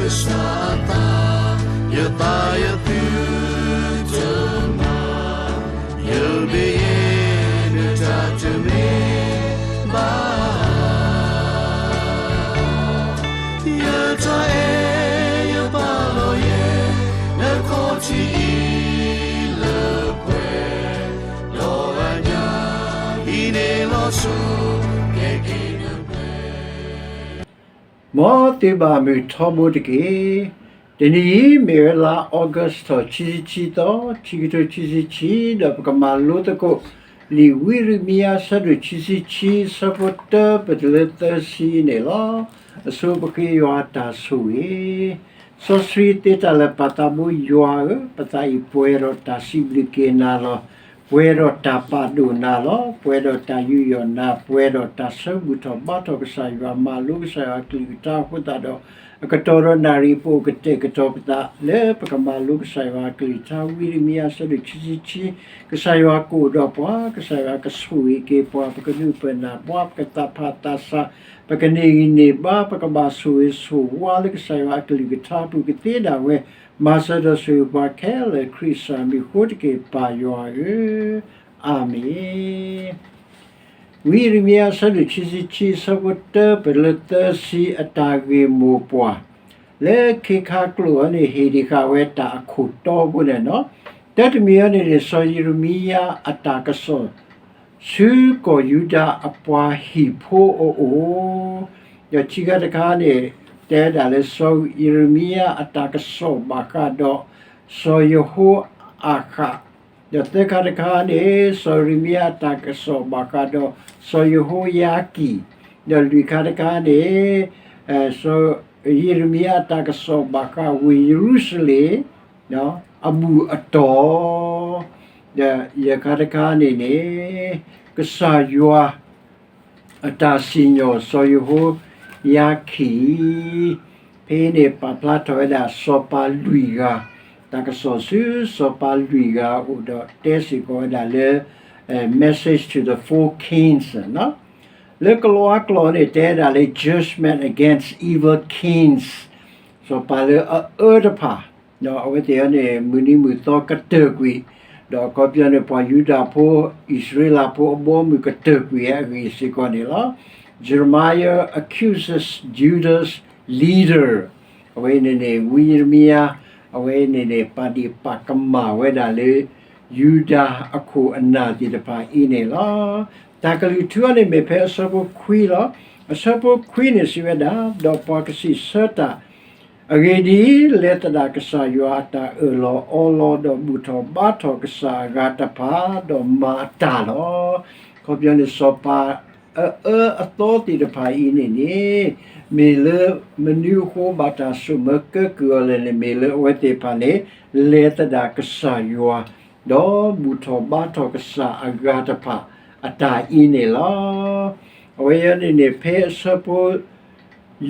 ကစၢ်အသး, ယသးယသုတမၤ, ယမ့ၢ်ယဲ နတၢ်တမ့ၢ်ဘၣ် ယတၢ်အဲၣ်ယပာ်လီၤယဲ နခီၣ်ထံးအံၤလၢပှဲၤ, ဒီးအညၣ်အံၤန့ၣ်လီၤဆီ ကဲက့ၤနပှဲၤ မ်သုဘၣ်မုာ်ထီဘိတက့ၢ်. တနံၤအံၤ မ့ၢ်ဝဲလါ August ထီၣ် ခံဆံခံသီ, ခံကထိခံဆံခံ, ဒီးပကမၤလိသကိး လံာ်ဝံယံးရမံယၤ အဆၢဒိၣ်ခံဆံခံ, အဆၢဖိတၢ ပတုၤလၢသၢဆံန့ၣ်လီၤ. အဆိပဃ့ယွၤတၢ်ဆိၣ်ဂ့ၤ. စီဆှံသ့တၢ်လၢာ် ပၢ်သးဘိယွၤဧၢ, ပသးအံၤပှဲၤဒီးတၢ်စံးဘျုးက့ၤနၤလီၤ. ပှဲၤဒီးတၢ်ပာ်ဒိၣ်နၤလီၤ. ပှဲၤဒီးတၢ်ယူးယီၣ်နၤ, ပှဲၤဒီးတၢ်ဆၢဘူၣ်ထီၣ်ဘါထီၣ်ကစၢ်ယွၤ, မၤလိကစၢ်ယွၤအကလုၢ်ကထါအဃိသတးဒီး, အကတီၢ်ဒီးနၣ်ရံၣ် ပအိၣ်ကတဲာ်ကတီၤပသး လၢပကမၤလိကစၢ်ယွၤအကလုၢ်ကထါ ဝံယံးရမံယၤ အဆၢဒိၣ်ခံဆံခံ, ကစၢ်ယွၤကအိၣ်ဒီးပှၤ, ကစၢ်ယွၤကဆိၣ်ဂ့ၤက့ၤပှၤ, ပကနၢ်ပၢၢ်နၢ်ပၢၢ်, ပကသးဖးသးဆး, ပကန့ၢ်ဂံၢ်န့ၢ်ဘါ, ပကဘၣ်ဆိၣ်ဂ့ၤဆိၣ်ဝါလၢကစၢ်ယွၤအကလုၢ်ကထါအပူၤကသ့ဒၣ်ဝဲ, မၤစၢၤဒီးဆိၣ်ဂ့ၤပှၤခဲလၢာ် ခရံာ်ကစၢ်မံၤအဃိတက့ၢ် ပၢ်ယွၤဧၢ, အၤမ့ၣ်. ဝံယံးရမံယၤ အဆၢဒိၣ်ခံဆံခံ အဆၢဖိတၢ ပတုၤလၢသၢဆံ အတၢ်ဂ့ၢ်မိၢ်ပှၢ် လၢခ့ခါကျိာ်အံၤန့ၣ် ဟ့ၣ်ဒံးဃာ်ဝဲတၢ်အခိၣ်တီဖိန့ၣ်လီၤ. တၢတမံၤအံၤန့ၣ်န့ၣ် စီၤယံးရမံယၤအတၢ်ကစီၣ် ဆူကီၢ်ယူဒၤအပှၤဟံၣ်ဖိအအိၣ်, ဒီးခံခါတခါန့ၣ် တဲဒၣ်လၢစီၤယံးရမံယၤအတၢ်ကစီၣ်ဘၣ်ဃးဒီး စီၤယဟိၤအၤဃး, ဒီးသၢခါတခါန့ၣ် စီၤယံးရမံယၤအတၢ်ကစီၣ်ဘၣ်ဃးဒီး စီၤယဟိၤယၤကံၣ်, ဒီးလွံၢ်ခါတခါန့ၣ် စီၤယံးရမံယၤအတၢ်ကစီၣ်ဘၣ်ဃးဝ့ၢ်ယရူၤၡလ့ၣ် အဘူၣ်အတီၢ်, ဒီးယဲၢ်ခါတခါန့ၣ်န့ၣ် ကစၢ်ယွၤ အတၢ်စံၣ်ညီၣ်စီၤယဟိၤယၤကံၣ်, ဖဲအံၤန့ၣ် ပာ်ဖျါထီၣ်ဝဲဒၣ်စီၤပၤလွံၢ်ဂၤ, တၢ်ကစီၣ်ဆူစီၤပၤလွံၢ်ဂၤအအိၣ်ဒီးတဲစ့ၢ်ကီးဝဲဒၣ်လၢ Message to the Four Kings လၢကလံးကျိာ်န့ၣ် တဲဝဲဒၣ်လၢ Judgment Against Evil Kings, စီၤပၤလၢအအၢတဖၣ် ဒီးအဝဲသ့ၣ်အံၤန့ၣ် မုၢ်နံၤမုၢ်သီကတၢၢ်ကွံာ်, ဒီးအခီပညီန့ၣ် ပှၤယူဒၤဖိ အံၣ်စရ့လးဖိအဘီအမုၢ်ကတၢၢ်ကွံာ်ဝဲအဂ့ၢ်စ့ၢ်ကီးန့ၣ်လီၤ. Jeremiah accuses Judah's leader, အဝဲန့ၣ်န့ၣ် ဝံယံးရမံယၤ အဝဲန့ၣ်န့ၣ် ပာ်ဒ့ၣ်ပာ်ကမၣ်ဝဲဒၣ်လၢ ယူဒၤအခိၣ်အနၢ်သ့ၣ်တဖၣ်အံၤန့ၣ်လီၤ. တၢ်ကလုၢ်ထူအံၤန့ၣ်မ့ၢ်ဖဲအဆၢဖိခွံလီၤ. အဆၢဖိခွံန့ၣ်စံးဝဲဒၣ်, ဒီးပှၤကစံးဆၢတၢ် အဂ့ၢ်ဒ်အံၤ, လဲၤသဒၣ်ကစၢ်ယွၤအတၢ်အၢၣ်လီၤအီလီၤ, ဒီးဘူၣ်ထီၣ်ဘါထီၣ်ကစၢ်အဂၤတဖၣ်, ဒီးမၤအတၢ်လီၤ. အခီပညီန့ၣ် စီၤပၤအအၢအသီသ့ၣ်တဖၣ်အံၤန့ၣ်န့ၣ် မ့ၢ်လၢမနုၤအဃိဘၣ်တၢ်ဆိၣ်မၢကဲကုၢ်အီၤလဲၣ်န့ၣ် မ့ၢ်လၢအဝဲသ့ၣ်တဖၣ်န့ၣ် လဲၤသဒၣ်ကစၢ်ယွၤ, ဒီးဘူၣ်ထီၣ်ဘါထီၣ်ကစၢ်အဂၤတဖၣ်အတၢ်အံၤန့ၣ်လီၤ. အဝဲအံၤန့ၣ်န့ၣ် ဖဲအဆၢဖိ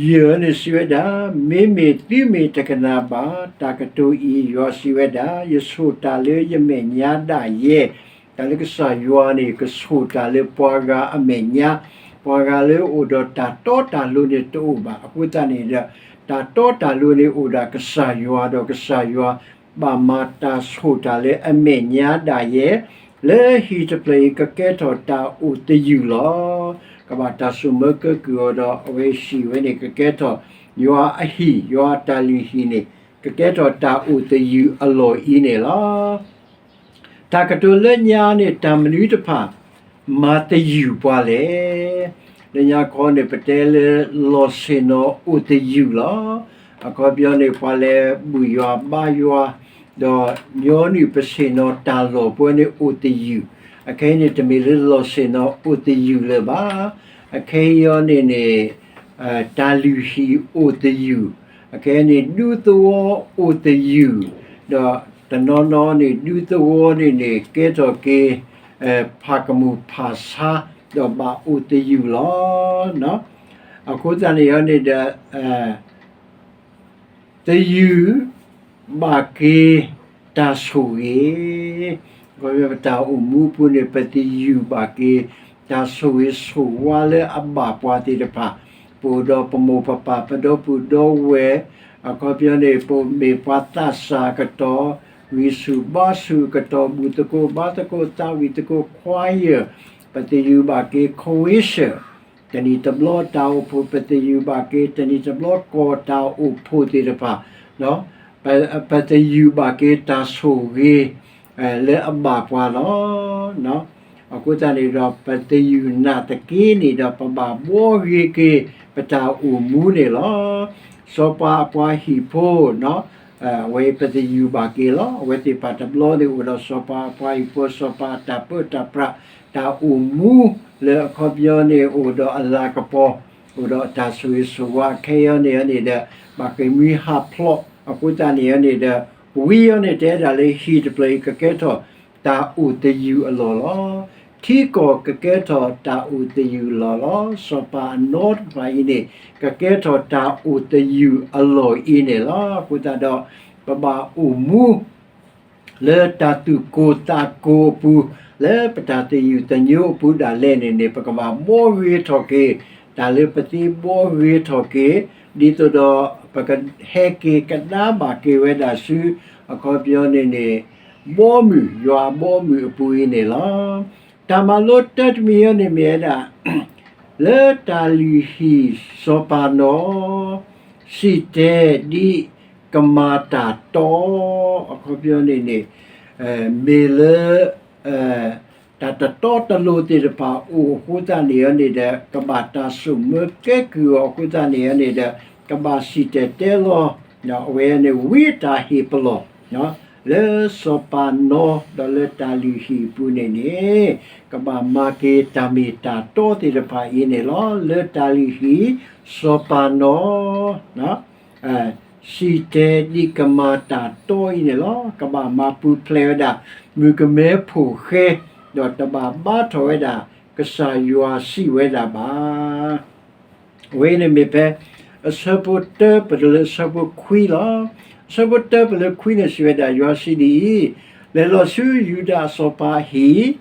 ယဲၢ်န့ၣ်စံးဝဲဒၣ်, မ့မ့ၢ်သုမ့ၢ်တကနၣ်ဘၣ်တၢ်ကတိၤအံၤ, ယွၤစံးဝဲဒၣ်, ယဆိၣ်တၢ်လၢယမဲာ်ညါဒၣ်ယဲ, တၢ်လၢကစၢ်ယွၤန့ၣ် ကဆိၣ်တၢ်လၢပှၤဂၤအမဲာ်ညါ, ပှၤဂၤလၢအိၣ်ဒီးတၢ်တီတၢ်လိၤန့ၣ်တအိၣ်ဘၣ်. အဃိသတးန့ၣ်ဒီး တၢ်တီတၢ်လိၤန့ၣ်အိၣ်ဒၣ်ကစၢ်ယွၤ, ဒီးကစၢ်ယွၤ ဘၣ်မၤတၢ်ဆိၣ်တၢ်လၢအမဲာ်ညါဒၣ်ယဲ, လၢဟံၣ်တဖျၢၣ်အံၤ ကကဲထီၣ်တၢ်အိၣ်သယုၢ်လီၤ. ကဘၣ်တၢ်ဆိၣ်မၢကဲကုၢ်အီၤဒီး အဝဲဟံၣ်ဝဲန့ၣ် ကကဲထီၣ်ယွၤအဟံၣ်, ယွၤအတၢ်လုၢ်ဟံၣ်န့ၣ် ကကဲထီၣ်တၢ်အိၣ်သယုၢ်အလီၢ်အံၤန့ၣ်လီၤ. တၢ်ကတိၤလၢညါန့ၣ် တၢ်မနုၤတဖၣ် မၤသယုၢ်ပှၤလဲၣ်. လၢညါခီန့ၣ် ပတဲလၢလီၢ်ဆ့ၣ်နီၤအိၣ်သယုၢ်လီၤ. အခီပညီန့ၣ် ပှၤလဲၤဘူၣ်ယွၤဘါယွၤ, ဒီးညီနုၢ်ပဆ့ၣ်နီၤတၢ်လီၢ်ပဝဲန့ၣ်အိၣ်သယုၢ်, အခဲအံၤန့ၣ် တမ့ၢ်လၢလီၢ်ဆ့ၣ်နီၤအိၣ်သယုၢ်လၢၤဘၣ်. အခဲအံၤအံၤန့ၣ်န့ၣ် တၢ်လုၢ်ဟံၣ်အိၣ်သယုၢ်, အခဲအံၤန့ၣ် ဒူသဝီအိၣ်သယုၢ်, ဒီးတနီၤနီၤန့ၣ် ဒူသဝီန့ၣ်န့ၣ် ကဲထီၣ်က့ၤ ဖးကမူၣ်ဖးဆါ ဒီးဘၣ်အိၣ်သယုၢ်လီၤ. အဃိသတးန့ၣ်အံၤန့ၣ်ဒီး သယုၢ်ဘၣ်က့ၤတၢ်ဆိၣ်ဂ့ၤ, ပတၢ်အိၣ်မူအပူၤန့ၣ် ပသယုၢ်ဘၣ်က့ၤ တၢ်ဆိၣ်ဂ့ၤဆိၣ်ဝါလၢအဘၣ်ပှၤသ့ၣ်တဖၣ်, ပအိၣ်ဒီးပမိၢ်ပပၢ် ပဒီပုၢ်ဒီဝဲၢ်, အခီပညီန့ၣ် ပမ့ၢ်ပှၤသးစၢ်အကတီၢ်, ဂံၢ်ဆူၣ်ဘါဆူၣ်အကတီၢ်, ဘူၣ်သကိးဘါသကိး သးဝံၣ်သကိး choir, ပသယုၢ်ဘၣ်က့ၤ convention, တနံၣ်တဘျီတၢ်အိၣ်ဖှိၣ် ပသယုၢ်ဘၣ်က့ၤ တနံၣ်တဘျီကီၢ်တၢ်အိၣ်ဖှိၣ်သ့ၣ်တဖၣ်, ပသယုၢ်ဘၣ်က့ၤတၢ်ဆိၣ်ဂ့ၤ လၢအဘၣ်ပှၤလီၤ. အဃိသတးန့ၣ်ဒီး ပသယုၢ်နာ်သက့န့ၣ်ဒီး ပဘၣ်ဘှီဂ့ၤက့ၤ ပတၢ်အိၣ်မူန့ၣ်လီၤ. စီၤပၤအပှၤဟံၣ်ဖိ အဝဲပသယုၢ်ဘၣ်က့ၤလီၤ. အဝဲသ့ၣ်တဖၣ်တဘျီန့ၣ် အိၣ်ဒီးစီၤပၤအပှၤဟံၣ်ဖိ စီၤပၤအတၢ်ပၢတၢ်ပြး တၢ်အိၣ်မူ လၢအခီပညီန့ၣ် အိၣ်ဒီးအလၤကပီၤ အိၣ်ဒီးတၢ်ဆိၣ်ဂ့ၤဆိၣ်ဝါ ခဲအံၤန့ၣ်န့ၣ်ဒီး ဘၣ်ဃ့ၢ်မှံဟးဖျိး အဃိသတးန့ၣ်န့ၣ်ဒီး ဝံၤအံၤန့ၣ် တဲဒၣ်လၢဟံၣ်တဖျၢၣ်အံၤ ကကဲထီၣ်တၢ်အိၣ်သယုၢ်အလီၢ်လီၤ. ထံကီၢ်ကကဲထီၣ်တၢ်အိၣ်သယုၢ်လီၢ်လီၤ. စီၤပၤအနီတဖၣ်အံၤန့ၣ် ကကဲထီၣ်တၢ်အိၣ်သယုၢ်အလီၢ်အံၤန့ၣ်လီၤ. အဃိသတးဒီး ပဘၣ်အိၣ်မူ လၢတၢ်သူၣ်ကိၢ်သးကိၢ်အပူၤ လၢပတၢ်သယုၢ်သညိအပူၤဒၣ်လဲာ်န့ၣ်န့ၣ် ပကဘၣ်ဘှီဂ့ၤထီၣ်က့ၤ တၢ်လၢပသ့ဘှီဂ့ၤထီၣ်က့ၤ ဒ်သိးဒီး ပကဟဲက့ၤကဒါဘၣ်က့ၤဝဲဒၣ်ဆူ အခီပညီန့ၣ်န့ၣ် ဘီမုၢ် ယွၤအဘီမုၢ်အပူၤအံၤန့ၣ်လီၤ. တၢ်မၤလိတၢ်တမံၤအံၤန့ၣ်မ့ၢ်ဝဲဒၣ် လၢတၢ်လုၢ်ဟံၣ်စီၤပၤနီၤ စံၣ်တဲၤဒ်ကမၤတၢ်တီ အခီပညီန့ၣ်န့ၣ် မ့ၢ်လၢ တၢ်တတီတလိၤသ့ၣ်တဖၣ်အိၣ်အဃိသတးန့ၣ်န့ၣ်ဒီး ကဘၣ်တၢ်ဆိၣ်မၢကဲကုၢ်အီၤအဃိသတးန့ၣ်န့ၣ်ဒီး ကဘၣ်စံၣ်တဲၤတဲလီၤ အဝဲန့ၣ်ဝံတၢ်ဟ့ၣ်ပလီၢ် လၢစီၤပၤနီၤ ဒီးလၢတၢ်လုၢ်ဟံၣ်အပူၤန့ၣ်န့ၣ် ကဘၣ်မၤက့ၤတၢ်မ့ၢ်တၢ်တီသ့ၣ်တဖၣ်အံၤန့ၣ်လီၤ. လၢတၢ်လုၢ်ဟံၣ် စီၤပၤနီၤ စံၣ်တဲၤဒ်ကမၤတၢ်တီအံၤန့ၣ်လီၤ. ကဘၣ်မၤပူၤဖျဲးဝဲဒၣ် မုၣ်ကမဲဖိၣ်ဃဲ ဒီးတဘၣ်ဘါထီၣ်ဝဲဒၣ် ကစၢ်ယွၤစံးဝဲဒၣ်ဘၣ်. အဝဲန့ၣ်မ့ၢ်ဖဲ အဆၢဖိတၢပတုၤလၢအဆၢဖိခွံလီၤ. အဆၢဖိတၢပတုၤလၢခွံန့ၣ်စံးဝဲဒၣ် ယွၤစံးဒ်အံၤ, လဲၤလီၤဆူယူဒၤအစီၤပၤအဟံၣ်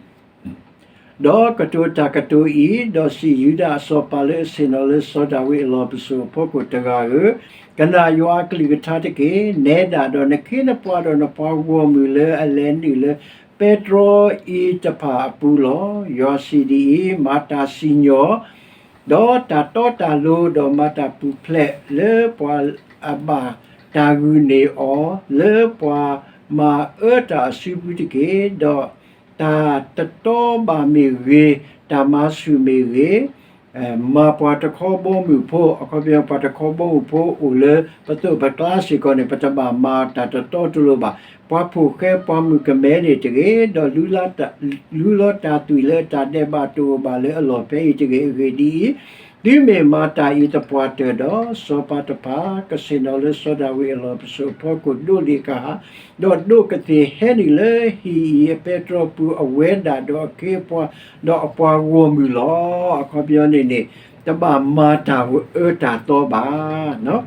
ဒီးကတိၤတၢ်ကတိၤအံၤ, ဒီးစံးယူဒၤအစီၤပၤလၢအဆ့ၣ်နီၤလၢစီၤဒၤဝံးအလီၢ်ပစိာ်အဖီခိၣ်တဂၤဧၢ, ကနၣ်ယွၤအကလုၢ်ကထါတက့ၢ်. နဲဒၣ်ဒီးနခ့နပှၤဒီးနပှၤဂီၢ်မုၢ်လၢအလဲၤနုာ်လၢ ပဲတြီအံၤတဖၣ်အပူၤလီၤ. ယွၤစံးဒ်အံၤ, မၤတၢ်စံၣ်ညီၣ် ဒီးတၢ်တီတၢ်လိၤ, ဒီးမၤတၢ်ပူၤဖျဲးလၢပှၤအဘၣ်တၢ်ဂုာ်န့ၢ်အီၤ, လၢပှၤမၤအၢတၢ်အစုပူၤတက့ၢ်. ဒီးတၢ်တတီဘၣ်မ့ၢ်ဂ့ၤ, တၢ်မၤဆူၣ်မ့ၢ်ဂ့ၤ, မၤပှၤတခီဘီမုၢ်ဖိ, အခီပညီပှၤတခီဘီမုၢ်ဖိအိၣ်လၢပသိးပကျါစ့ၢ်ကီးန့ၣ် ပတဘၣ်မၤတၢ်တတီတလိၤဘၣ်. ပှၤဖိၣ်ဃဲပှၤမုၣ်ကမဲန့ၣ်တဂ့ၤ, ဒီးလူလီၤတၢ်သွံၣ်လၢအတၢ်ဒဲးဘးတအိၣ်ဘၣ်လၢအလီၢ်ဖဲအံၤတဂ့ၤ. အဂ့ၢ်ဒ်အံၤ, သုမ့ၢ်မၤတၢ်အံၤသပှၢ်တၢၢ်ဒီး, စီၤပၤတဖၣ် ကဆ့ၣ်နီၤလၢစီၤဒၤဝံးအလီၢ်ပစိာ်အဖီခိၣ်ဒိးန့ၢ်ကဟၣ်, ဒီးဒိးကသ့ၣ်ဟဲနုာ်လၢဟံၣ်အံၤအပဲတြီပူၤ အဝဲဒၣ်ဒီးအခ့အပှၤ ဒီးအပှၤဂီၢ်မုၢ်လီၤ. အခီပညီန့ၣ်န့ၣ် တဘၣ်မၤတၢ်အၢတၢ်သီဘၣ်.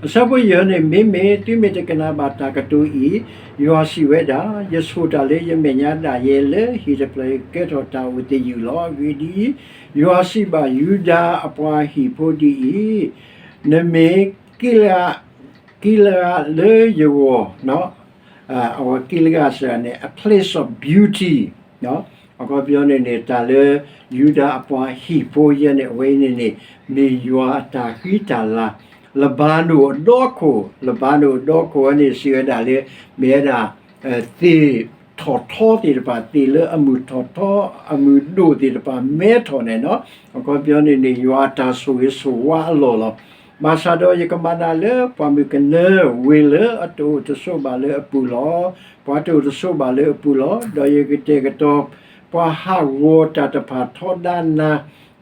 အဆၢဖိယဲၢ်န့ၣ်, မ့မ့ၢ်သုမ့ၢ်တကနၣ်ဘၣ်တၢ်ကတိၤအံၤ, ယွၤစံးဝဲဒၣ်, ယဆိၣ်တၢ်လၢယမဲာ်ညါဒၣ်ယဲလၢဟံၣ်တဖျၢၣ်အံၤကဲထီၣ်တၢ်အိၣ်သယုၢ်လီၤ. အဂ့ၢ်ဒ်အံၤ, ယွၤစံးဘၣ်ယူဒၤအပှၤဟံၣ်ဖိဒ်အံၤ, နမ့ၢ်က့လး က့လးလၢယဂီၢ်, အဝဲက့လးစ့ၢ်န့ၣ် a place of beauty, အခီပညီန့ၣ်န့ၣ် တၢ်လၢယူဒၤအပှၤဟံၣ်ဖိယဲန့ၣ် အဝဲအံၤန့ၣ်န့ၣ် မ့ၢ်ယွၤအတၢ်ဃံတၢ်လၤ, လဘၤနိၣ်အဒီခိၣ်, လဘၤနိၣ်အဒီခိၣ်ဝဲန့ၣ် စံးဝဲဒၣ်လၢ မ့ၢ်ဝဲဒၣ် သ့ၣ်ထီၣ်ထီသ့ၣ်တဖၣ်, သ့ၣ်လၢအမုၢ်ထီၣ်ထီ အမုၢ်ဒိၣ်သ့ၣ်တဖၣ် မဲထီၣ်န့ၣ်နီၤ, အခီပညီန့ၣ်န့ၣ် ယွၤအတၢ်ဆိၣ်ဂ့ၤဆိၣ်ဝါအလီၢ်လီၤ. ဘၣ်ဆၣ်ဒီးယကမၤနၤလၢပှၤမုၣ်ကနၢ ဝ့ၢ်လၢအတအိၣ်တဆိးဘၣ်လၢအပူၤလီၤ. ပှၤတအိၣ်တဆိးဘၣ်လၢအပူၤလီၤ. ဒီးယကတဲာ်ကတီၤ ပှၤဟးဂီၤတၢ်တဖၣ်ထီဒါနၤ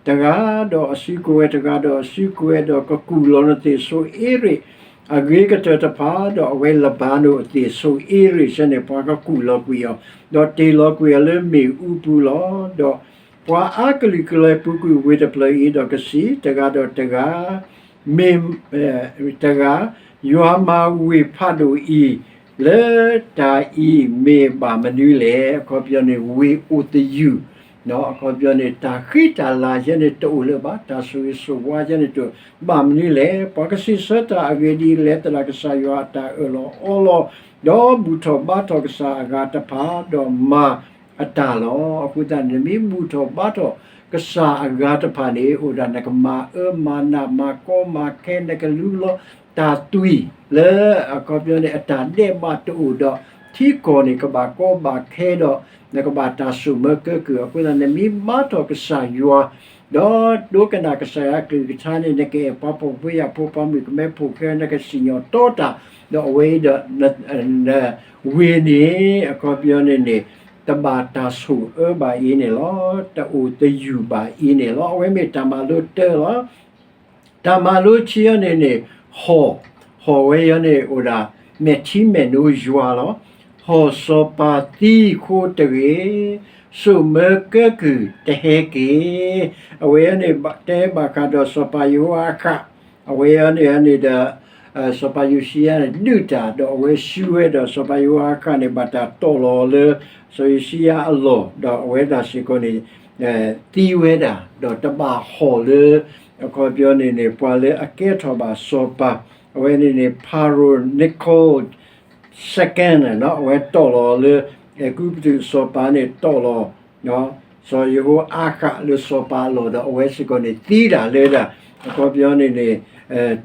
တဂၤဒီးအစုကဝဲၤ, တဂၤဒီးအစုကဝဲၤ, ဒီးကကူၣ်လီၤနသ့ၣ်ဆိအ့ရ့း အဂ့ၤကတၢၢ်တဖၣ်, ဒီးအဝဲလဘၤနိၣ်အသ့ၣ်ဆိအ့ရ့းဆၢန့ၣ် ပှၤကကူၣ်လီၤကွံာ်အီၤ, ဒီးတ့ၢ်လီၤကွံာ်အီၤလၢမ့ၣ်အူပူၤလီၤ. ဒီးပှၤအါကလုာ်ကလဲၤပူၤကွံာ်ဝ့ၢ်တဖျၢၣ်အံၤ, ဒီးကစံး, တဂၤဒီးတဂၤ, မ့ၢ် တဂၤ, ယွၤမၤဝ့ၢ်ဖးဒိၣ်အံၤ လၢတၢ်အံၤမ့ၢ်ဘၣ်မနုၤလဲၣ်. အခီပညီန့ၣ် ဝ့ၢ်အိၣ်သယုၢ် အခီပညီန့ၣ် တၢ်ဃံတၢ်လၤယဲန့ၣ်တအိၣ်လၢၤဘၣ်, တၢ်ဆိၣ်ဂ့ၤဆိၣ်ဝါယဲန့ၣ်တအိၣ်, ဘၣ်မနုၤလဲၣ်, ပှၤကစံးဆၢတၢ်အဂ့ၢ်ဒ်လဲၣ်, သရၣ်ကစၢ်ယွၤအတၢ်အၢၣ်လီၤအီလီၤ, ဒီးဘူၣ်ထီၣ်ဘါထီၣ်ကစၢ်အဂၤတဖၣ်, ဒီးမၤအတၢ်လီၤ. အဃိသတးန့ၣ် နမ့ၢ်ဘူၣ်ထီၣ်ဘါထီၣ်ကစၢ်အဂၤတဖၣ်န့ၣ် အိၣ်ဒၣ်နကမၤအၢမၤနးမၤကီမၤခဲ, နကလူလီၤတၢ်သွံၣ်လၢ အခီပညီန့ၣ် အတၢ်ဒဲးဘးတအိၣ်ဒီး ထံကီၢ်န့ၣ် ကဘၣ်ကီဘၣ်ခဲဒီး နကဘၣ်တၢ်ဆိၣ်မၢကဲကုၢ်. အဃိသတး နမ့ၢ်ဘါထီၣ်ကစၢ်ယွၤ ဒီးဒိကနၣ်ကစၢ်ယွၤအကလုၢ်ကထါန့ၣ် နကအဲၣ်ပှၤဖှီၣ်ဖိယာ်ဖိ ပှၤမုၣ်ကမဲဖိဃဲ နကစံၣ်ညီၣ်တီတၢ်, ဒီးအဝဲအံၤဒီး နဝ့ၢ်န့ၣ် အခီပညီန့ၣ်န့ၣ် တဘၣ်တၢ်ဆိၣ်အၢဘၣ်အံၤန့ၣ်လီၤ. တအိၣ်သယုၢ်ဘၣ်အံၤန့ၣ်လီၤ. အဝဲမ့ၢ်တၢ်မၤလိတၢလီၤ. တၢ်မၤလိခံအံၤန့ၣ်န့ၣ် ဟီၣ်, ဟီၣ်ဝဲအံၤန့ၣ် အိၣ်ဒၣ်မဲာ်ထံမဲာ်နိယွၤလီၤ. ဟီၣ်စီၤပၤသံအဃိတဂ့ၤ, ဆိၣ်မၢကဲကုၢ်တဟဲက့ၤ. အဝဲအံၤန့ၣ် တဲဘၣ်ဃးဒီးစီၤပၤယဟိၤအၤဃး, အဝဲအံၤန့ၣ်န့ၣ်ဒီး စီၤပၤယိၤၡံယၤန့ၣ် ဒုးတၢ် ဒီးအဝဲဆှၢဝဲဒီး စီၤပၤယဟိၤအၤဃးန့ၣ် ဘၣ်တၢ်တီၢ်လီၤလၢ စီၤယိၤၡံယၤအလီၢ်, ဒီးအဝဲဒၣ်စ့ၢ်ကီးန့ၣ် သံဝဲဒၣ်, ဒီးတဘၣ်ဟီၣ်လၢ အခီပညီန့ၣ်န့ၣ် ပှၤလၢအကဲထီၣ်ဘၣ်စီၤပၤ, အဝဲန့ၣ်န့ၣ် Pharaoh Necho the second န့ၣ် အဝဲတီၢ်လီၤလၢ အဲၤကူပတူးစီၤပၤန့ၣ်တီၢ်လီၤ စီၤယဟိၤအၤဃးလၢစီၤပၤအလီၢ် ဒီးအဝဲစ့ၢ်ကီးန့ၣ် သံဒၣ်လၢဒၣ် အခီပညီန့ၣ်န့ၣ်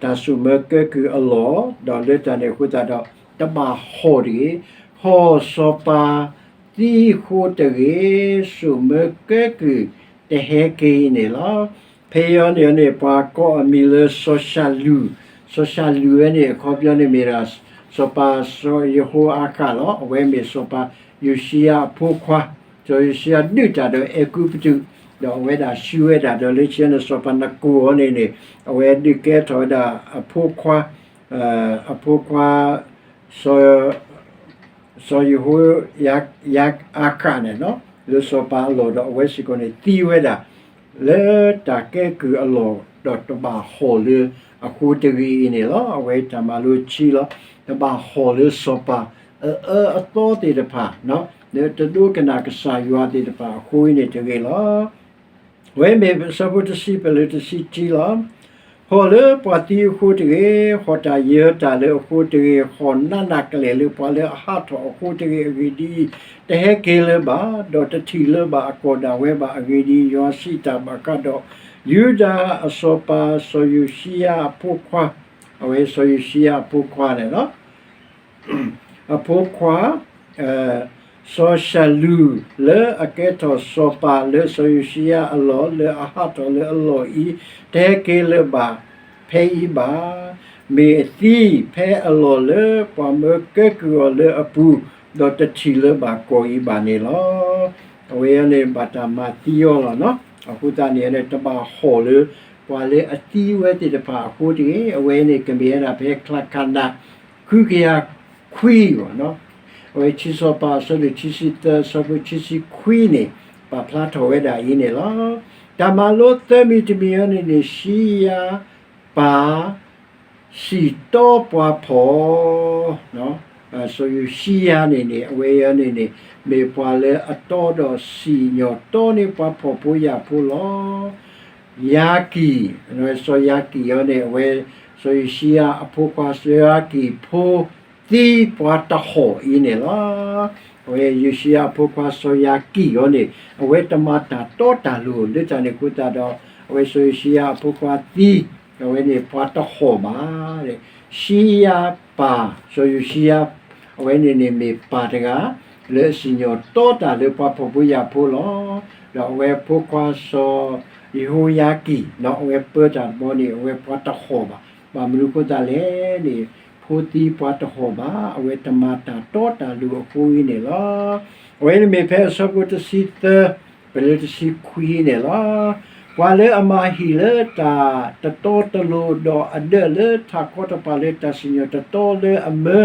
တၢ်ဆိၣ်မၢကဲကုၢ်အလီၢ်, ဒီးလၢတၢ်န့ၣ်အဃိသတးဒီး တဘၣ်ဟီၣ်တဂ့ၤ, ဟီၣ်စီၤပၤသံအဃိတဂ့ၤ, ဆိၣ်မၢကဲကုၢ်တဟဲက့ၤအံၤန့ၣ်လီၤ. ဖဲအံၤန့ၣ်န့ၣ် ပှၤကိးအမံၤလၢစီၤၡၤလူး, စီၤၡၤလူးဝဲန့ၣ် အခီပညီန့ၣ်မ့ၢ်ဒၣ် စီၤပၤစီၤယဟိၤအၤဃးလီၤ. အဝဲမ့ၢ်စီၤပၤယိၤၡံယၤအဖိခွါ, စီၤယိၤၡံယၤဒုးတၢ်ဒီးအဲၤကူပတူး, ဒီးအဝဲဒၣ်ဆှၢဝဲဒၣ်ဒီးလၢခံန့ၣ် စီၤပၤနကိၢ်အံၤန့ၣ်န့ၣ် အဝဲဒုးကဲထီၣ်ဝဲဒၣ်အဖိခွါ, အဖိခွါ စီၤ စီၤယဟိၤယၤအၤဃးန့ၣ် လၢစီၤပၤအလီၢ်ဒီးအဝဲစ့ၢ်ကီးန့ၣ်သံဝဲဒၣ် လၢတၢ်ကဲကုၢ်အလီၢ် ဒီးတဘၣ်ဟီၣ်လၢအဃိတဂ့ၤအံၤန့ၣ်လီၤ. အဝဲတၢ်မၤလိခံလီၤ. တဘၣ်ဟီၣ်လၢစီၤပၤအအၢအသီသ့ၣ်တဖၣ်, လၢတဒိကနၣ်ကစၢ်ယွၤသ့ၣ်တဖၣ်အဃိအံၤန့ၣ်တဂ့ၤလီၤ. အဝဲမ့ၢ်အဆၢဖိတဆံ ပလၢတဆံခံလီၤ. ဟီၣ်လၢပှၤသံအဃိတဂ့ၤ, ဟီၣ်တၢ်ယၢၤတၢ်လၢအဃိတဂ့ၤ, ဟီၣ်နးနးကလဲာ်လၢပှၤလၢအဟးထီၣ်အဃိတဂ့ၤ. အဂ့ၢ်ဒ်အံၤ, တဟဲက့ၤလၢၤဘၣ်, ဒီးတထံၣ်လၢၤဘၣ်အကီၢ်ဒၣ်ဝဲဘၣ်. အဂ့ၢ်ဒ်အံၤ, ယွၤစံးတၢ်ဘၣ်ဃးဒီး ယူဒၤအစီၤပၤစီၤယိၤၡံယၤအဖိခွါ, အဝဲစီၤယိၤၡံယၤအဖိခွါန့ၣ်လီၤ. အဖိခွါ စီၤၡၤလူး လၢအကဲထီၣ်စီၤပၤလၢစီၤယိၤၡံယၤအလီၢ် လၢအဟးထီၣ်လၢအလီၢ်အံၤ တဟဲက့ၤလၢၤဘၣ်ဖဲအံၤဘၣ်. မ့ၢ်အသံဖဲအလီၢ်လၢပှၤမၢကဲကုၢ်အီၤလၢအပူၤ, ဒီးတထံၣ်လၢၤဘၣ်ကီၢ်အံၤဘၣ်န့ၣ်လီၤ. အဝဲအံၤန့ၣ် ဘၣ်တၢ်မၤသံအီၤလီၤနီၤ. အဃိသတးန့ၣ် တဘၣ်ဟီၣ်လၢ ပှၤလၢအသံဝဲသ့ၣ်တဖၣ်အဃိတဂ့ၤ. အဝဲန့ၣ် ကမ့ၢ်ဝဲဒၣ်ဖဲချါခးနး ဃုကယၤခွံဘၣ်နီၤ. အဝဲခံစီၤပၤအဆၢဒိၣ်ခံဆံသၢ အဆၢဖိခံဆံခွံန့ၣ် ပာ်ဖျါထီၣ်ဝဲဒၣ်အံၤန့ၣ်လီၤ. တၢ်မၤလိသၢမံၤတမံၤအံၤန့ၣ်န့ၣ် စံယၤပၢ် စံၣ်တီပှၤဖှီၣ် စီၤယိၤၡံယၤန့ၣ်န့ၣ် အဝဲအံၤန့ၣ်န့ၣ် မ့ၢ်ပှၤလၢအတီဒီးစံၣ်ညီၣ်တီန့ၢ်ပှၤဖှီၣ်ဖိယာ်ဖိလီၤ. ယၤကံၣ်, စီၤယၤကံၣ်အံၤန့ၣ် အဝဲ စီၤယိၤၡံယၤအဖိခွါ စီၤယၤကံၣ်ဖိသံပှၤတဟီၣ်အံၤန့ၣ်လီၤ. အဝဲယိၤၡံယၤအဖိခွါစီၤယၤကံၣ်အံၤန့ၣ် အဝဲတမၤတၢ်တီတၢ်လိၤ လၢတၢ်န့ၣ်အဃိသတးဒီး အဝဲစီၤယိၤၡံယၤအဖိခွါသံ အဝဲန့ၣ်ပှၤတဟီၣ်ဘၣ်. စံယၤပၢ် စီၤယိၤၡံယၤ အဝဲန့ၣ်န့ၣ်မ့ၢ်ပၢ်တဂၤ လၢအစံၣ်ညီၣ်တီတၢ်လၢပှၤဖှီၣ်ဖိယာ်ဖိလီၤ. ဒီးအဝဲဖိခွါစီၤယဟိယၤကံၣ် အဝဲပၢတၢ်တဘျီန့ၣ် အဝဲပှၤတဟီၣ်ဘၣ်. ဘၣ်မနုၤအဃိသတးလဲၣ်န့ၣ် ဖိသံပှၤတဟီၣ်ဘၣ် အဝဲတမၤတၢ်တီတၢ်လိၤအဃိအံၤန့ၣ်လီၤ. အဝဲန့ၣ်မ့ၢ်ဖဲအဆၢဖိတဆံသၢ ပလၢတဆံခွံန့ၣ်လီၤ. ပှၤလၢအမၤဟံၣ်လၢတၢ်တတီတလိၤ ဒီးအဒၢးလၢထးခီတဖၣ်လၢတၢ်စံၣ်ညီၣ်တတီလၢအမၢ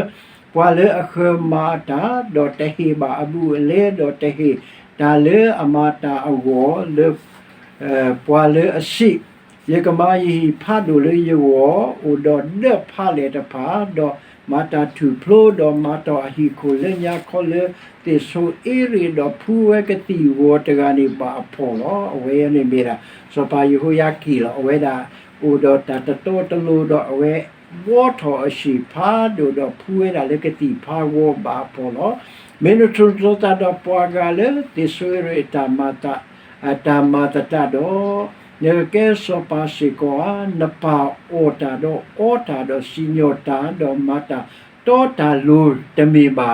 ပှၤလၢအဃၢၤမၤအတၢ် ဒီးတဟ့ၣ်ဘၣ်အဘူးအလဲ ဒီးတဟ့ၣ်တၢ်လၢအမၤတၢ်အဂီၢ်လၢ ပှၤလၢအဆံး, ယကမၤယဟံၣ်ဖးဒိၣ်လၢယဂီၢ် အိၣ်ဒီးဒၢးဖးလဲၢ်တဖၣ်, ဒီး မၤတၢ်ထူၣ်ဖျိဒီးမၤတီၢ်အဟံၣ်ခိၣ်လၢညါခီလၢသ့ၣ်စိၤအ့ရ့ၣ် ဒီးဖှူဝဲကသံၣ်ဂီၤတဂၤန့ၣ်ဘၣ်အဖှီၣ်လီၤ. အဝဲန့ၣ်မ့ၢ်ဒၣ် စီၤပၤယဟိယၤကံၣ်လီၤ. အဝဲဒၣ်အိၣ်ဒီးတၢ်တတီတလိၤဒီးအဝဲ ဘှီထီၣ်အဟံၣ်ဖးဒိၣ်ဒီးဖှူဝဲဒၣ်လၢကသံၣ်ဖးဂီၤဘၣ်အဖှီၣ်လီၤ. မ့ၢ်နထိၣ်နသီသးဒီးပှၤဂၤလၢသ့ၣ်စိၤအ့ရ့ၣ်အတၢ်မၤသတးဒီး, နကကဲစီၤပၤစ့ၢ်ကီးဧါ. နပၢ်အီၣ်တၢ်ဒီးအီတၢ်ဒီးစံၣ်ညီၣ်တၢ် ဒီးမၤတၢ်တီတၢ်လိၤတမ့ၢ်ဘၣ်ဧါ.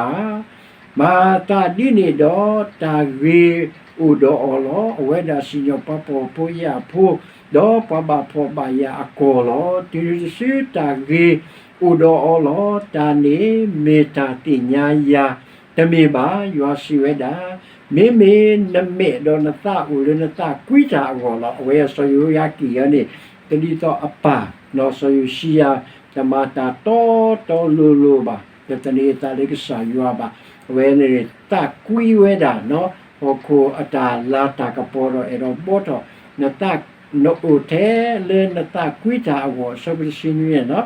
မၤသးဒ်န့ၣ်ဒီးတၢ်ဂ့ၤအိၣ်ဒီးအီၤလီၤ. အဝဲဒၣ်စံၣ်ညီၣ်ပှၤဖှီၣ်ဖိယာ်ဖိ, ဒီးပှၤဘၣ်ဖှီၣ်ဘၣ်ယာ်အကီၢ်လီၤ. တုၤနုၤတစုတၢ်ဂ့ၤအိၣ်ဒီးအီၤလီၤ. တၢ်န့ၣ်မ့ၢ်တၢ်သ့ၣ်ညါယၤတမ့ၢ်ဘၣ်. ယွၤစံးဝဲဒၣ်, မ့မ့ၢ်နမဲာ်ဒီးနသးအိၣ်လၢနသးကွံတၢ်အဂီၢ်လီၤ. အဝဲစီၤယဟိယၤကံၣ်အံၤန့ၣ် တဒ်သိးအပၢ် စီၤယိၤၡံယၤ တမၤတၢ်တီတီလိၤလိၤဘၣ်, တသန့ၤအသးလၢကစၢ်ယွၤဘၣ်. အဝဲန့ၣ်သးကွံဝဲဒၣ် ဟီၣ်ခိၣ်အတၢ်လၤတၢ်ကပီၤဒီးအဲၣ်ဒိးဘှီထီၣ် နသး နအိၣ်ထဲလၢနသးကွံတၢ်အဂီၢ် အဆၢဖိတဆံနွံန့ၣ်လီၤ.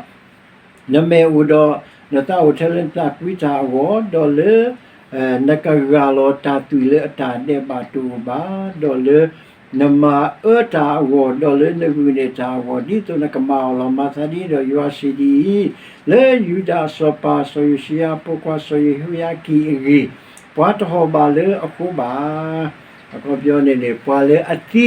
နမဲာ်အိၣ်ဒီး နသးအိၣ်ထဲလၢနသးကွံတၢ်အဂီၢ်, ဒီးလၢ နကဂၢ်လီၤတၢ်သွံၣ်လၢအတၢ်ဒဲးဘးတအိၣ်ဘၣ်, ဒီးလၢ နမၤအၢတၢ်အဂီၢ်, ဒီးလၢနဂုာ်န့ၢ်တၢ်အဂီၢ်, ဒ်သိးနကမၤအီၤလီၤ. မၤသးဒ်ဒီးယွၤစံးဒ်အံၤ, လၢယူဒၤအစီၤပၤစီၤယိၤၡံယၤအဖိခွါစီၤယဟိယၤကံၣ်အဂ့ၢ်, ပှၤတဟီၣ်ဘၣ်လၢအဃိဘၣ်. အခီပညီန့ၣ်န့ၣ် ပှၤလၢအသံ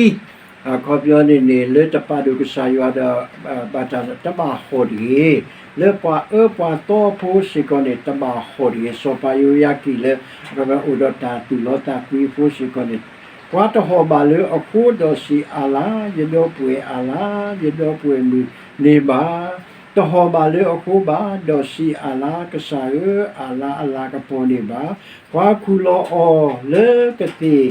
အခီပညီန့ၣ်န့ၣ် လၢတပာ်ဒိၣ်ကစၢ်ယွၤဒီး ဘၣ်တၢ်တဘၣ်ဟီၣ်တဂ့ၤ, လၢပှၤအၢပှၤသီဖိစ့ၢ်ကီးန့ၣ် တဘၣ်ဟီၣ်တဂ့ၤ. စီၤပၤယဟိယၤကံၣ်လၢ အိၣ်ဒီးတၢ်သူၣ်လီသးကွံအဖိစ့ၢ်ကီးန့ၣ်, ပှၤတဟီၣ်ဘၣ်လၢအဃိဒီးစံးအၤလၤ, ယဒီပုၢ်ဝဲၢ်အၤလၤ, ယဒီပုၢ်ဝဲၢ်မုၣ်န့ၣ်ဘၣ်. တဟီၣ်ဘၣ်လၢအဃိဘၣ်, ဒီးစံးအၤလၤ, ကစၢ်ဧၢ, အၤလၤအလၤကပီၤန့ၣ်ဘၣ်. ပှၤခူၣ်လီၤအီၤလၢကသ့ၣ်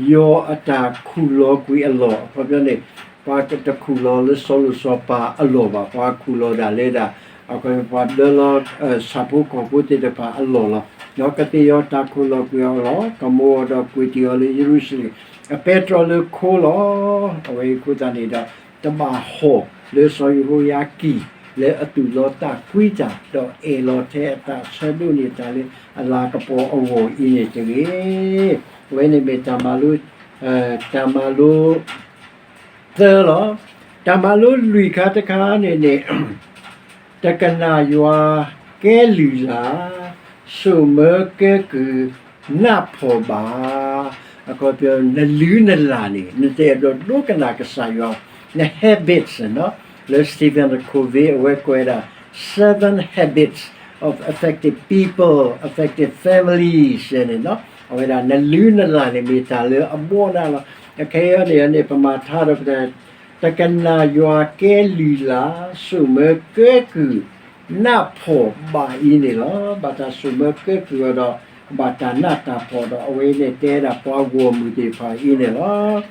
ယီၤအတၢ်ခူၣ်လီၤကွံာ်အလီၢ်. အခီပညီန့ၣ် ပှၤတခူၣ်လီၤလၢစီၤလိၤစီၤပၤအလီၢ်ဘၣ်, ပှၤခူၣ်လီၤဒၣ်လၢဒၣ် အခီပညီ ပှၤဒၢလီၤ ဆၣ်ဖိကီၢ်ဖိသ့ၣ်တဖၣ်အလီၢ်လီၤ. ဒီးကသ့ၣ်ယီၤတၢ်ခူၣ်လီၤကွံာ်အီၤလီၤ, ကမူအီၤဒီးကွံာ်တ့ၢ်အီၤလၢယရူၤၡလ့ၣ်, အပဲတြီလၢခိလီၤ. အဝဲအံၤအဃိသတးန့ၣ်ဒီး တဘၣ်ဟီၣ်လၢစီၤယဟိယၤကံၣ် လၢအသူၣ်လီသးကွံတၢ် ဒီးအဲၣ်လီၤထဲအသးဆၢဒိးန့ၢ်တၢ်လၢအလၤကပီၤအဂီၢ်အံၤန့ၣ်တဂ့ၤ. အဝဲန့ၣ်မ့ၢ်တၢ်မၤလိ တၢ်မၤလိ သၢလီၤ. တၢ်မၤလိလွံၢ်ခါတခါန့ၣ်န့ၣ် တကနၣ်ယွၤကဲလုၢ်လၢ်, စိာ်မၢကဲကုၢ် နၢ်ဖှီၣ်ဘၣ်. အခီပညီ နလုၢ်နလၢ်န့ၣ် နတအဲၣ်ဒိးဒိကနၣ်ကစၢ်ယွၤ, န habits လၢ Stephen Covey အဝဲကွဲးဒၣ် seven habits of effective people, effective families န့ၣ်လီၤ. အဝဲဒၣ်နလုၢ်နလၢ်န့ၣ် မ့ၢ်တၢ်လၢအဘီနၤလီၤ. အခဲအံၤန့ၣ်န့ၣ် ပမၤထါဒီး တကနၣ်ယွၤကဲလုၢ်လၢ်, စိာ်မၢကဲကုၢ် နၢ်ဖှီၣ်ဘၣ်အံၤန့ၣ်လီၤ. ဘၣ်တၢ်စိာ်မၢကဲကုၢ်အီၤဒီး ဘၣ်တၢ်နးတၢ်ဖှီၣ်ဒီး အဝဲန့ၣ်တဲဒၣ်ပှၤဂီၢ်မုၢ်သ့ၣ်တဖၣ်အံၤန့ၣ်လီၤ.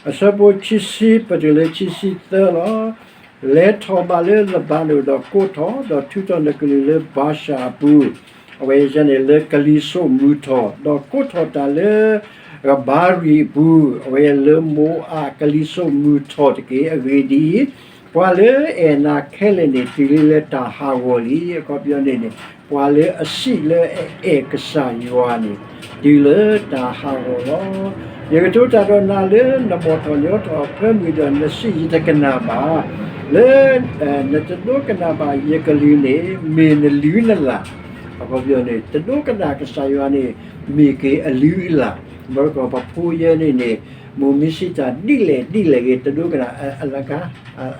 အဆၢဖိခံဆံ ပတုၤလၢခံဆံသၢလီၤ. လဲၤထီၣ်ဘၣ်လၢလဘၤနိၣ်ဒီးကိးထီၣ်, ဒီးထုးထီၣ်နကလုၢ်လၢဘၤၡၣ်အပူၤ, အဝဲန့ၣ်လၢကလံၤစိးမုၢ်ထီၣ်, ဒီးကိးထီၣ်တၢ်လၢ ကဘၤရံၣ်အပူၤ, အဝဲလၢမိၤအၤကလံၤစိးမုၢ်ထီၣ်တက့ၢ်. အဂ့ၢ်ဒ်အံၤ, ပှၤလၢအအဲၣ်နၤခဲလၢာ်န့ၣ် တုၤလံလၢတၢ်ဟးဂီၤလံ. အခီပညီန့ၣ်န့ၣ် ပှၤလၢအစံးလၢအအဲၣ်ကစၢ်ယွၤန့ၣ် တုၤလၢတၢ်ဟးဂီၤလီၤ. ယကတိၤတၢ်ဒီးနၤလၢနဘီၣ်ထီၣ်ညီထီၣ်အဖၢမုၢ်ဒီး နစံးယတကနၣ်ဘၣ်, လၢ နတဒိကနၣ်ဘၣ်ယကလုၢ်န့ၣ် မ့ၢ်နလုၢ်နလၢ်. အခီပညီန့ၣ် တဒိကနၣ်ကစၢ်ယွၤန့ၣ် မ့ၢ်က့ၤအလုၢ်အလၢ်. ဘၣ်ကီးပဖိယဲန့ၣ်န့ၣ် မိၢ်မ့ၢ်စံးတၢ်ဒ်လဲၣ်ဒ်လဲၣ်ဂ့ၤ တဒိကနၣ် အလကါ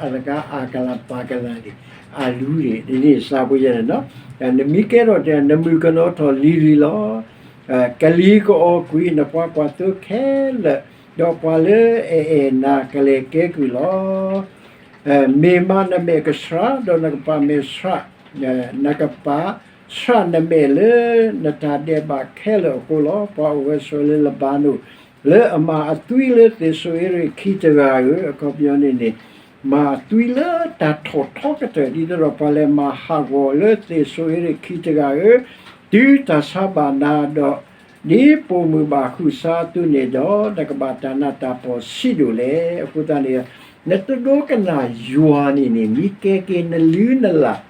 အလကါ အကလၤပာ်ကလၤန့ၣ် အလုၢ်န့ၣ် ဒ်န့ၣ်စးဖိယဲန့ၣ်လီၤ. နမ့ၢ်ကဲထီၣ်တၢ် နမုၢ်ကနီၤထီၣ်လံၤလံၤလီၤ. ကလံၤကအီၣ်ကွံာ် နပှၤကွၢ်သိခဲလၢာ်, ဒီးပှၤလၢအအဲၣ်နၤကလဲၤကဲကုၢ်လီၤ. မ့ၢ်မးနမဲာ်ကဆှး ဒီးနကပာ်မဲာ်ဆှး, နကပာ်ဆှးနမဲာ်လၢနတၢ်ဒဲးဘးခဲလၢာ်အဃိလီၤ. ပှၤအိၣ်ဝဲဆိးလၢလဘၤနိၣ် လၢအမၤအသွံလၢသ့ၣ်စိၤအ့ရ့ၣ်ခံတဂၤဧၢ, အခီပညီန့ၣ်န့ၣ် မၤအသွံလၢတၢ်ထီၣ်ထီကတၢၢ် ဒ်သိးဒီးပှၤလဲၤမၤဟးဂီၤလၢသ့ၣ်စိၤအ့ရ့ၣ်ခံတဂၤဧၢ, တုၤတၢ်ဆါဘၣ်နၤဒီး ဒ်ပိာ်မုၣ်ဘၣ်ဟုးဆါအသိးန့ၣ်ဒီး နကဘၣ်တၢ်နးတၢ်ဖှီၣ်ဆံးဒိၣ်လဲၣ်. အဃိသတးန့ၣ် နတဒိကနၣ်ယွၤန့ၣ်န့ၣ် မ့ၢ်ကဲက့ၤနလုၢ်နလၢ်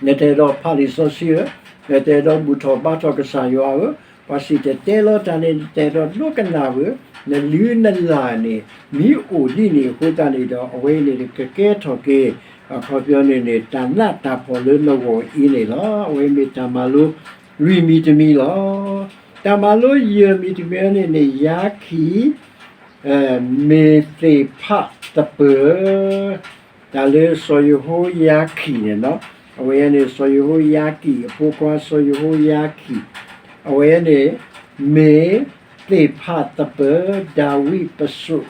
နတအဲၣ်ဒိးဖးလံာ်စီဆှံဧၢ, နတအဲၣ်ဒိးဘူၣ်ထီၣ်ဘါထီၣ်ကစၢ်ယွၤဧၢ, ပှၤစံၣ်တဲၤတဲလီၤတၢ်န့ၣ် နတအဲၣ်ဒိးဒိကနၣ်ဧၢ, နလုၢ်နလၢ်န့ၣ် မ့ၢ်အိၣ်ဒ်န့ၣ်အဃိသတးန့ၣ်ဒီး အဝဲအံၤန့ၣ်ကကဲထီၣ်က့ၤ အခီပညီန့ၣ်န့ၣ် တၢ်နးတၢ်ဖှီၣ်လၢနဂီၢ်အံၤန့ၣ်လီၤ. အဝဲမ့ၢ်တၢ်မၤလိလွံၢ်မံၤတမံၤလီၤ. တၢ်မၤလိယဲၢ်မံၤတမံၤန့ၣ်န့ၣ် ယၤခံ မ့ၢ်သ့ၣ်ဖးသပၢၤ, တၢ်လၢစီၤယဟိယၤခံန့ၣ်လီၤ. အဝဲန့ၣ် စီၤယဟိယၤခံ အဖိခွါစီၤယဟိယၤခံ, အဝဲန့ၣ် မ့ၢ်သ့ၣ်ဖးသပၢၤ ဒၤဝံးပစိာ်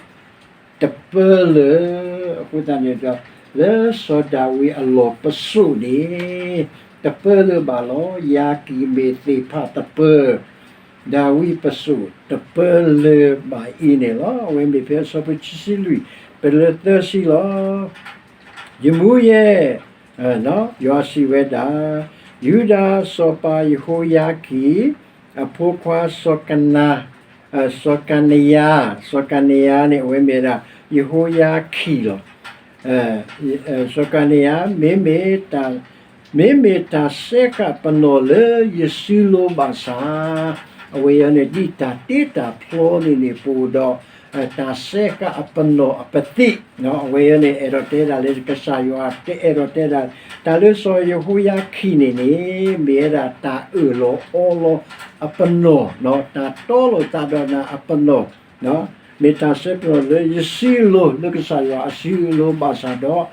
တပၢလၢ, အဃိသတးန့ၣ်ဒီး လၢစီၤဒၤဝံးအလီၢ်ပစိာ်န့ၣ် တပၢလၢဘၣ်လီၤ. ယၤခံမ့ၢ်သ့ၣ်ဖးသပၢၤ ဒၤဝံးပစိာ်တပၢလၢဘၣ်အံၤန့ၣ်လီၤ. အဝဲမ့ၢ်ဖဲအဆၢဖိခံဆံလွံၢ် ပလၢသၢဆံလီၤ. ယမူယဲၢ်, ယွၤစံးဝဲဒၣ်, ယူဒၤစီၤပၤယဟိယၤခံ အဖိခွါစီၤကနၤ, စီၤကနယၤ, စီၤကနယၤန့ၣ် အဝဲမ့ၢ်ဒၣ် ယဟိယၤခံလီၤ. စီၤကနယၤ မ့မ့ၢ်တၢ်, မ့မ့ၢ်တၢ်စဲဃာ်ပနီၣ်လၢယစုလိၤဘၣ်ဆၣ်, အဝဲအံၤန့ၣ် ဒ်တၢ်တ့တၢ်ဖျီန့ၣ်န့ၣ် ပအိၣ်ဒီး တၢ်စဲဃာ်အပနီၣ်အပသံၣ်, အဝဲအံၤန့ၣ် အဲၣ်ဒိးတဲဒၣ်လၢကစၢ်ယွၤ တအဲၣ်ဒိးတဲဒၣ် တၢ်လၢစီၤယဟိယၤခံန့ၣ်န့ၣ် မ့ၢ်ဝဲဒၣ်တၢ်အၢၣ်လီၤအီလီၤအပနီၣ်, တၢ်တီလိာ်သးဒီးနၤအပနီၣ် မ့ၢ်တၢ်ဆဲပနီၣ်လၢယစုလိၤ လၢကစၢ်ယွၤအစုအလိၤဘၣ်ဆၣ်ဒီး,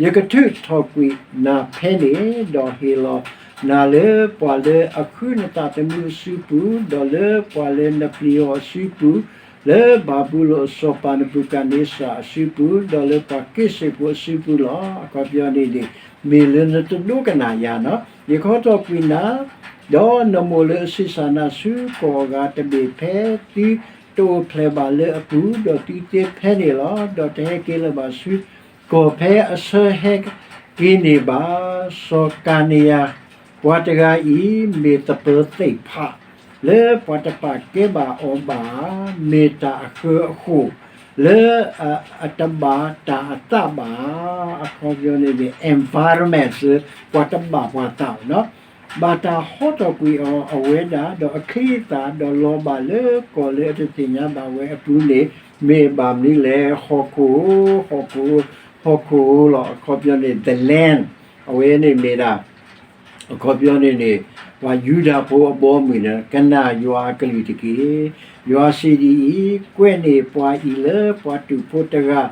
ယကထုးထီၣ်ကွံာ်နၤဖဲန့ၣ်, ဒီးဟ့ၣ်လီၤနၤလၢပှၤလၢအဃုနသးသမူအစုပူၤ, ဒီးလၢပှၤလၢနပျံၤအီၤအစုပူၤ, လၢဘၤဘူလိၣ်အစီၤပၤနဘူၤခၣ်န့စၢ်အစုပူၤ, ဒီးလၢပှၤက့စ့ၣ်ဖိအစုပူၤလီၤ. အခီပညီန့ၣ်န့ၣ် မ့ၢ်လၢနတဒိကနၣ်ယၤနီၤ, ယကဟီထီၣ်ကွံာ်နၤ ဒီးနမိၢ်လၢအဆံးစၢ်နၤဆူကီၢ်အဂၤတဘ့ၣ်ဖဲသုတအိၣ်ဖျဲၣ်ဘၣ်လၢအပူၤ, ဒီးသုသ့ဖဲန့ၣ်လီၤ. ဒီးတဟဲက့ၤလၢၤဘၣ်ဆူကီၢ်ဖဲအဆၢဟဲက့ၤန့ၣ်ဘၣ်. စီၤကၤနယၤ ပှၤတဂၤအံၤ မ့ၢ်သပၢၤသ့ၣ်ဖး လၢပှၤတပာ်ကဲဘၣ်အီၤဘၣ်, မ့ၢ်တၢ်အဃၢၤအဃိၣ် လၢအတဘၣ်တၢ်အသးဘၣ်. အခီပညီန့ၣ်န့ၣ် environment လၢပှၤတဘၣ်ပှၤသးဘၣ်နီၤ, ဘၣ်တၢ်ဟီထီၣ်ကွံာ်အီၤအဝဲဒၣ် ဒီးအချံအသၣ် ဒီးလီၤဘၣ်လၢကီၢ်လၢအတသ့ၣ်ညါဘၣ်ဝဲအပူၤန့ၣ် မ့ၢ်ဘၣ်မနုၤလဲၣ်, ဟီၣ်ခိၣ်ဧၢ, ဟီၣ်ခိၣ်ဧၢ, ဟီၣ်ခိၣ်ဧၢလီၤ. အခီပညီန့ၣ် the land အဝဲန့ၣ်မ့ၢ်ဒၣ် အခီပညီန့ၣ်န့ၣ် ပှၤယူဒၤဖိအဘီအမုၢ်န့ၣ် ကနၣ်ယွၤအကလုၢ်တက့ၢ်. ယွၤစံးဒ်အံၤ, ကွဲးန့ၢ်ပှၤအံၤလၢပှၤတူာ်ဖိတဂၤ,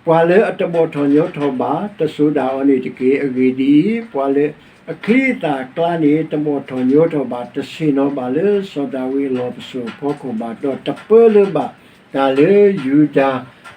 ပှၤလၢအတဘီၣ်ထီၣ်ညီထီၣ်ဘၣ် တစိၤဒၣ်အီၤန့ၣ်တက့ၢ်. အဂ့ၢ်ဒ်အံၤ, ပှၤလၢအချံအသၣ်အကျါန့ၣ် တဘီၣ်ထီၣ်ညီထီၣ်ဘၣ်, တဆ့ၣ်နီၤဘၣ်လၢစီၤဒၤဝံးအလီၢ်ပစိာ်အဖီခိၣ်ဘၣ်, ဒီးတပၢလၢၤဘၣ် တၢ်လၢယူဒၤ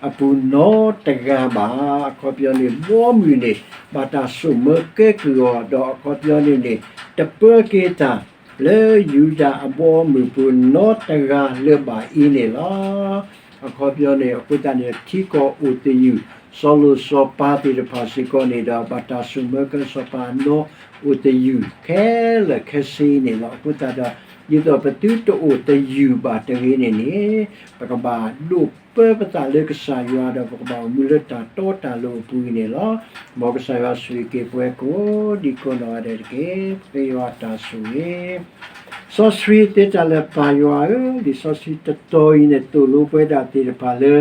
အပူၤနီတဂၤဘၣ်. အခီပညီန့ၣ် ဘီမုၢ်န့ၣ် ဘၣ်တၢ်စိာ်မၢကဲကုၢ်အီၤ, ဒီးအခီပညီန့ၣ်န့ၣ် တပၢက့ၤတၢ်လၢယူဒၤအဘီအမုၢ်ပူၤနီတဂၤလၢၤဘၣ်အံၤန့ၣ်လီၤ. အခီပညီန့ၣ် အဃိသတးန့ၣ် ထံကီၢ်အိၣ်သယုၢ် စီၤလိၣ်စီၤပၤသ့ၣ်တဖၣ်စ့ၢ်ကီးန့ၣ်ဒီး ဘၣ်တၢ်စိာ်မၢကဲစီၤပၤအနီအိၣ်သယုၢ်ခဲလၢာ်ခဲဆ့န့ၣ်လီၤ. အဃိသတးဒီး ဒ်သိးပသုတအိၣ်သယုၢ်ဘၣ်တဂ့ၤန့ၣ်န့ၣ် ပကဘၣ်ဒိးပၢပသးလၢကစၢ်ယွၤဒီး ပကဘၣ်အိၣ်မူလၢတၢ်တီတၢ်လိၤအပူၤအံၤန့ၣ်လီၤ. မ်ကစၢ်ယွၤဆိၣ်ဂ့ၤက့ၤပှၤကိးဒံကိးနီၢ်ဂၤဒဲးတက့ၢ်. ပဃ့ယွၤတၢ်ဆိၣ်ဂ့ၤ စီဆှံသ့တၢ်လၢပၢ်ယွၤဧၢ, လံာ်စီဆှံတတီၤအံၤန့ၣ် သိၣ်လိပှၤဒၣ်သ့ၣ်တဖၣ်လၢ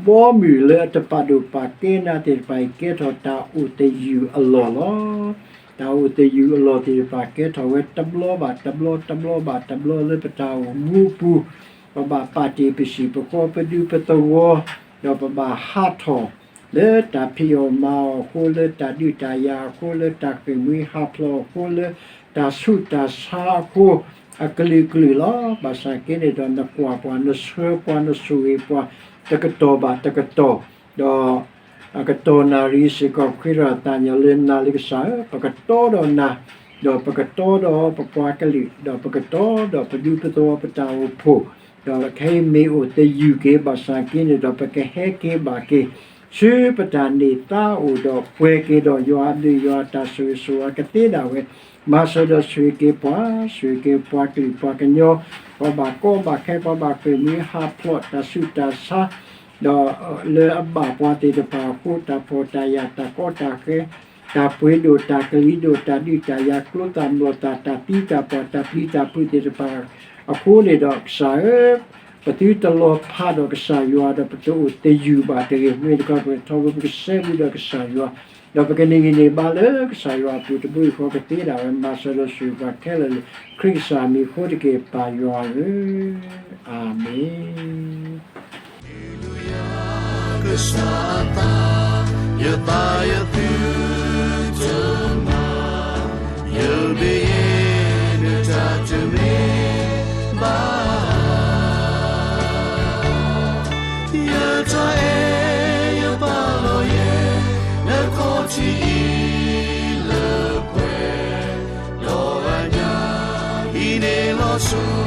ဘီမုၢ်လၢအတပာ်ဒိၣ်ပာ်ကဲနၤသ့ၣ်တဖၣ်အံၤ ကဲထီၣ်တၢ်အိၣ်သယုၢ်အလီၢ်လီၤ. တၢ်အိၣ်သယုၢ်အလီၢ်သ့ၣ်တဖၣ် ကဲထီၣ်ဝဲတဘျီဘၣ်တဘျီ တဘျီဘၣ်တဘျီလၢပတၢ်အိၣ်မူအပူၤ, ပဘၣ်ပာ်တ့ၢ်ပစံၣ်ပဃီပဒူပသဝီ, ဒီးပဘၣ်ဟးထီၣ် လၢတၢ်ဖံးအီၣ်မၤအီၣ်အဃိ, လၢတၢ်ဒုးတၢ်ယၤအဃိ, လၢတၢ်ဃ့ၢ်မှံဟးဖျိးအဃိ, လၢတၢ်ဆူးတၢ်ဆါအဃိ, အကလုာ်ကလုာ်လီၤ. ဘၣ်ဆၣ်က့န့ၣ်ဒီး နကွၢ်ပှၤ နဆှၢပှၤ နဆိၣ်ဂ့ၤပှၤ တကတီၢ်ဘၣ်တကတီၢ်, ဒီး အကတီၢ်နၣ်ရံၣ်စ့ၢ်ကီး ပဃ့ထီၣ်သးညီလၢနၤလၢကစၢ်ဧၢ, ပကတီဒီးနၤ, ဒီးပကတီဒီးပပှၤကလုာ်, ဒီးပကတီဒီးပဒူပသဝီပတၢ်အိၣ်ဖှိၣ်, ဒီးခဲအံၤမ့ၢ်အိၣ်သယုၢ်က့ၤ ဘၣ်ဆၣ်က့န့ၣ်ဒီး ပကဟဲက့ၤဘၣ်က့ၤ ဆူပတၢ်န့ၢ်သါအိၣ်ဒီး ပှဲၤက့ၤဒီးယွၤအဘျုးယွၤအတၢ်ဆိၣ်ဂ့ၤဆိၣ်ဝါကသ့ဒၣ်ဝဲ, မၤစၢၤဒီးဆိၣ်ဂ့ၤက့ၤပှၤ, ဆိၣ်ဂ့ၤက့ၤပှၤကလုာ်ပှၤကညီ, ပှၤဘၣ်ကီဘၣ်ခဲ ပှၤဘၣ်ဃ့ၢ်မှံဟးဖျိး တၢ်ဆူးတၢ်ဆါ ဒီးလၢအဘၣ်ပှၤသ့ၣ်တဖၣ်အဃိ တၢ်ဖှီၣ်တၢ်ယာ် တၢ်ကီတၢ်ခဲ, တၢ်ပှ့ၤဒိၣ်တၢ်ကလံၤဒိၣ် တၢ်ဒုးတၢ်ယၤ ကျိသၣ်မျိာ်သၣ် တၢ်သံတၢ်ပှၢ် တၢ်ပျံၤတၢ်ဖုးသ့ၣ်တဖၣ်အဃိန့ၣ်ဒီး ကစၢ်ဧၢ, ပသုတလီၤဖးဒီးကစၢ်ယွၤဒီး ပတအိၣ်သယုၢ်ဘၣ်တဂ့ၤ. မ့ၢ်တခီ ပကထီဘိ ပကစဲဘူးဒီးကစၢ်ယွၤ, ဒီးပကန့ၢ်ဂံၢ်န့ၢ်ဘါလၢကစၢ်ယွၤအပူၤ တဘိယူၢ်ဃီကသ့ဒၣ်ဝဲ မၤစၢၤဒီးဆိၣ်ဂ့ၤပှၤခဲလၢာ်လၢ ခရံာ်ကစၢ်မံၤအဃိတက့ၢ် ပၢ်ယွၤဧၢ, အၤမ့ၣ်. ကစၢ်အသး ယသးယသုတမၤ, ယမ့ၢ်ယဲ နတၢ်တမ့ၢ်ဘၣ်. ယတၢ်အဲၣ်ယပာ်လီၤယဲ နခီၣ်ထံးအံၤလၢပှဲၤ, ဒီးအညါ ဟံးန့ၢ်လီၤဆီ